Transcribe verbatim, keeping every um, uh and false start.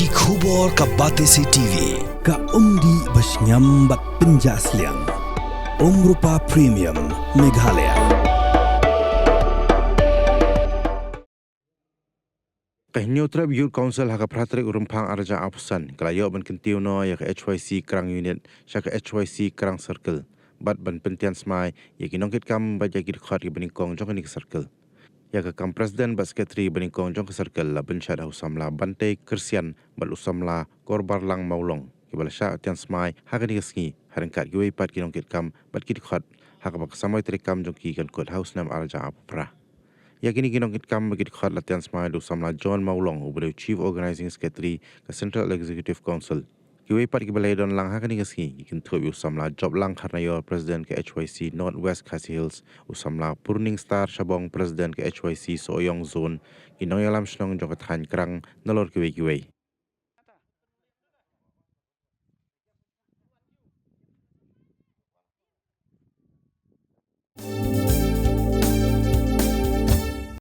Ki khubor ka Batesi T V, ka umdih ba shngiam bad pynjah sliang. Umrupa Premium, Meghalaya. Ka Hynñiewtrep Youth Council ha ka phra tarik u Rymphang arhajar arphew san ka la ïoh ban kyntiew noh ïa ka H Y C Krang Unit sha ka H Y C Krang Circle, bad ban pyntian smai ïa ki nongkitkam bad ïa ki dkhot kiba nyngkong jong kane ka circle. Ïa ka kam President bad Secretary ba nyngkong jong ka circle la pynshad ha u samla Bante Kyrsian bad u samla Korbarlang Mawlong, kiba la shah tian smai ha kane ka sngi ha ryngkat kiwei pat ki nongkitkam bad ki dkhot, ha kaba ka samoi treikam jong ki kan kut ha u snem arhajar arphew phra. Ïa kine ki nongkitkam bad ki dkhot la tian smai da u samla John Mawlong, uba dei u Chief Organising Secretary ka Central Executive Council. Kiwei pat kiba la ïadon lang ha kane ka sngi ki kynthup ïa u samla Joplang Kharnaior, President ka H Y C North West Khasi Hills, u samla Purning Star Shabong, President ka H Y C Sohiong Zone, ki nongïalam shnong jong ka thaiñ Krang, nalor kiwei kiwei.